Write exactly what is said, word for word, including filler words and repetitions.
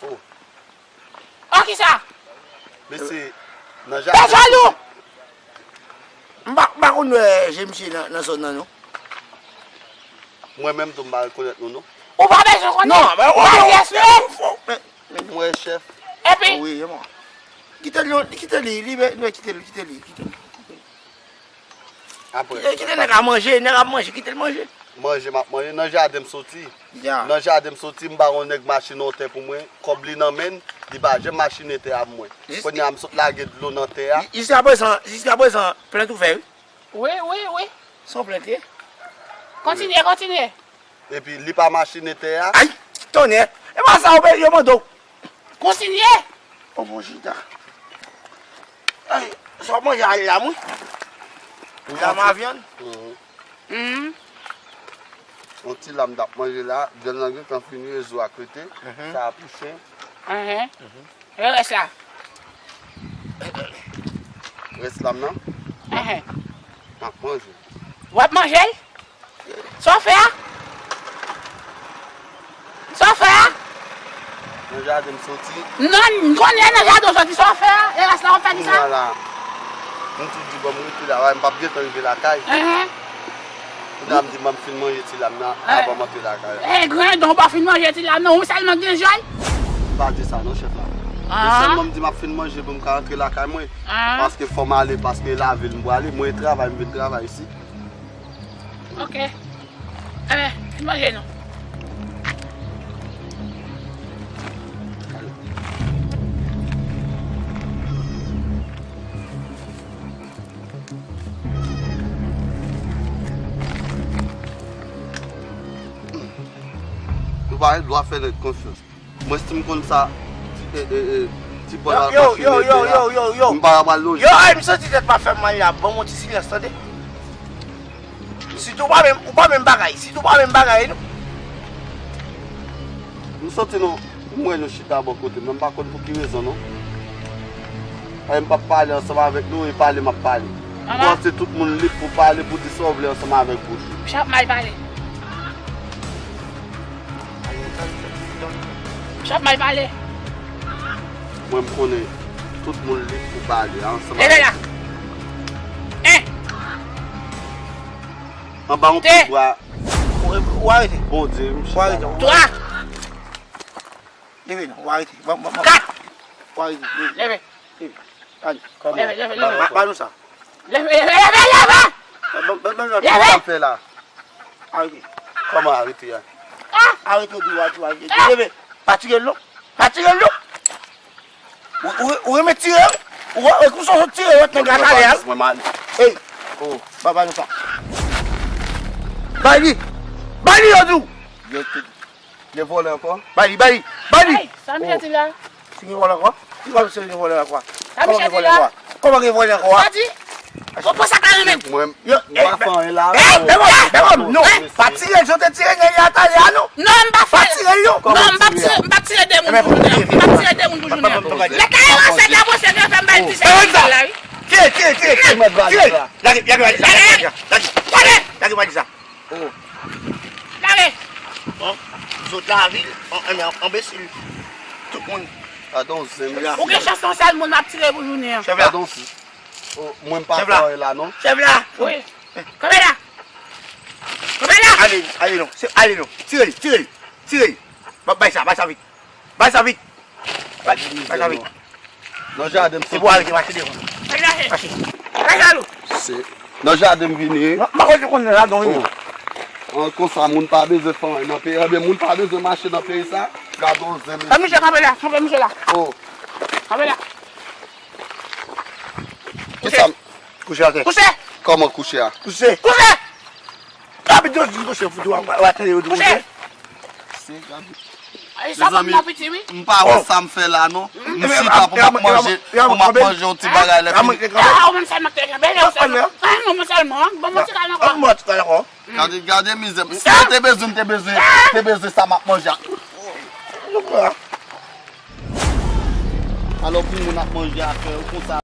Oh. Oh, kisa? Mesye, nan jaden. Pè Jalou! M pa, m pa konn wè je misye nan, nan zòn nan, non. Mwen menm tou, m pa rekonèt nou, non. Ou pa bezwen konnen. Non, men ou pa, ou pa, respè. Mwen, chèf. Epi? Wi, e mwen. Kite li, kite li, li, li, kite li, kite li, kite li. Apre, kite, kite nèg la manje, nèg ap manje, kite l manje. Manje m ap manje, nan jaden m soti. Ya. Nan jaden m soti, m ba yon nèg machin yon tè pou mwen, kòb li nan men l, li pa janm achine tè a pou mwen. Kounye a m sot lage dlo nan tè a. Jiskaprezan, jiskaprezan, plent ou fè, wi. Wi, wi, wi. Se yon plent, wi. Kontinye, kontinye. Epi li pa machine tè a. Ay, tonnè! E pa sa yo mande w. Kontinye! O bon chita. Ay, sa w manje a lam, wi. Lam a vyann. Mhm. Yon ti lam t ap manje la, vyann nan gentan fini, e zo a krete. Mhm. Sa a pou chen. Mhm. E rès la? Rès lam nan? Enhen. M ap manje. W ap manje l? Sa w fè a? Sa w fè a? Nan jaden m soti. Non, m konnen nan jaden w soti. Sa w fè a? E rès la w ap fè kisa? Kounye a la, m tou di bon m rete la, m p ap gentan rive lakay. Enhen. Kounye a m di m ap fin manje ti lam nan, eh, avan m antre lakay la. Eh, grandon, ou pa fin manje ti lam nan, ou sèlman gen jòl? M pa di sa non, chèf la. Ah. Mwen sèlman m di m ap fin manje pou m ka antre lakay mwen. Ah. Paske fò m ale, paske lavil m prale, mwen travay, m vin travay isi. Ok. Enben, fin manje non. Nou pa gen dwa fè nèg konfyans. Mwen, si m konn sa, ti, e, e, e, ti bòl al machine tè a, m pa pral lonje. Yo, ay, m santi tèt pa fè m mal la. Ban m yon ti silans, tande. Sitou ou pa menm, ou pa menm bagay, sitou ou pa menm bagay, non. M santi nou, m wè nou chita bò kote m, men m pa konn pou ki rezon, non. Ay, m p ap pale ansanm avèk nou, e pale m ap pale. Ou panse tout moun lib pou pale, pou di sa w vle ansanm avèk bouch ou. Chap mal pale. Chap mal pale. Mwen, m konnen tout moun lib pou pale ansanm avèk. Leve la. En. Anba yon pye bwa. Ou, ou arete. Bondye, m chita. Ou arete. Twa. Leve non, ou arete. Bon, bon, bon. Kat. Ou arete. Leve. Leve. Leve. Leve, leve, leve. Ba, ba nou sa. Leve, leve, leve, leve! Ban, ban, ban, ban, ban, sa m fè la. Arete. Kòman arete a? Ah! Arete, ou di w arete, ou arete. Ah! Leve. Pa tire l non. Pa tire l non. Ou, ou, ou renmen tire, wi. Ou wè, ou wè konsa w tire, wè, nèg la talè a. Mwen mal. Ey. Oh. Ba, ba nou sa. Bay li. Bay li, yo di w. Gen vòlè ankò? Bay li, bay li, bay li! Ay, sa misye di la? Si gen vòlè ankò? Ki kòb se gen vòlè ankò? Sa misye di la? Kòman gen vòlè ankò? Sa di? Ou pran sa ka renmen? Mwen, m pa fè anyen la. Eh, bèbòm, bèbòm, non. Pa tire l, jan w te tire nèg la talè a, non. Non, m pa fè. Pa tire l, non. Non, m pa tire, m pa tire de moun pou jounen. M pa tire de moun pou jounen. Lè kay ranse la, mwen se gen fè m bay ti sèvis la, wi. Tire, tire, tire, tire. Lage, lage, lage, lage, lage, lage, lage, lage. Oh. Gade! Bon, zot lavil, an, an, anbesil. Tout moun. Gadon zen, mesye. Ou gen chans yon sèl moun ap tire pou jounen an. Chèf la. Gadon si. Oh, mwen m pa fè anyen la, non. Chèf la. Wi. Kanpe la. Kanpe la. Ale, ale non. Se, ale non. Tire li, tire li. Tire li. Ba, bay sa, bay sa vit. Bay sa vit. Bay, bay sa vit. Nan jaden m soti. Se pou al ki mache devan. Mache. Bay sa nou. Se nan jaden m vini. Non, m pa konn konn ladan vini. Oh. An konsa, moun pa bezwen fè anyen nan peyi. Ebyen, moun pa bezwen mache nan peyi sa. Gadon zen, mesye. Kanpe misye, kanpe la. Kanpe misye la. Oh. Kanpe la. Kisa? Kouche atè. Kouche. Kòman kouche a? Kouche. Kouche. Gabi, Dios di kouche, fouti, w a, w a tande yo di kouche. Kouche. Se Gabi. Ay, sa pa m nan piti, wi. M pa wè sa m fè la, non. M chita pou m ap manje, pou m ap manje yon ti bagay lè fini. Ah, ou menm sèlman k te gen bèlè, ou sèlman. Ah, non, mwen sèlman, ban mwen ti kal ankò. Ban mwen ti kal ankò. Gade, gade mizè. Si yo te bezwen, m te bezwen, te bezwen sa m ap manje a. Alò pou moun ap manje atè, ou konsa